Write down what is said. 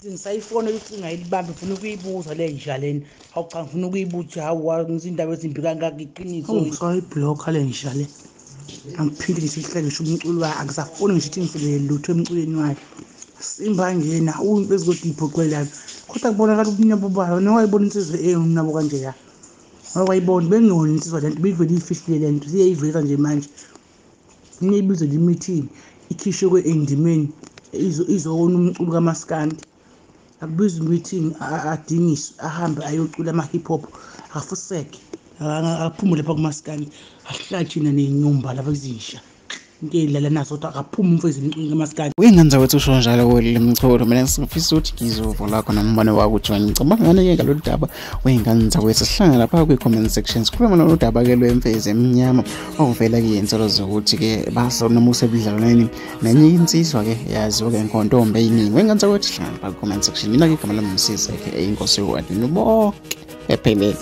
Ngisayifona ucinga ilibambe, ngifuna ukuyibuza le nja lena. Hawu cha, ngifuna ukuyibuza, hawu izindaba ezimbi kangaka, iqiniso. Ngisayiblokha le nja le. Angiphinde ngithi ngisho umculo wayo, angisafuni ngisho ukuthi ngifike lutho emculweni wayo. Simba njena bezigodi iphoqelana. Kodwa kubonakala ubunyobo bayo, nowayibona insizwa eyonabo kanje ya. Wayibona bengiyona insizwa lento, bivele ifihlile lento, siyayiveza nje manje. Funa ibizo le-meeting ikhishwe endimeni izowona umculo kaMaskandi. Akubizwe i-meeting, adingiswe, ahambe ayocula ama-hip hop, afuseke, aphume lapha kuMaskandi, ahlale thina ney'nyumba lapha ezinsha. Into ey'dlala nazo kodwa akaphume umfezi emculweni kaMaskandi. Uyingane zakwethu usho njalo kweli mcholo. Mina ngifisa ukuthi ngizwe uvo lakho nombono wakho ukuthi wena ngicabanga ngani ngalolu daba. Wey'ngane zakwethu, sihlangana lapha kwi-comment section, sikhuluma nalolu daba-ke lwemfezi emnyama okuvela-ke iy'nsolo zokuthi-ke noma usebudlalwaneni nenye insizwa-ke yaziwa-ke ngontombi eyiningi. Wey'ngane zakwethu, sihlangana lapha kwi-comment section. Mina-ke igama lami uMsizi aka Inkosi yowadini bonke ephelele.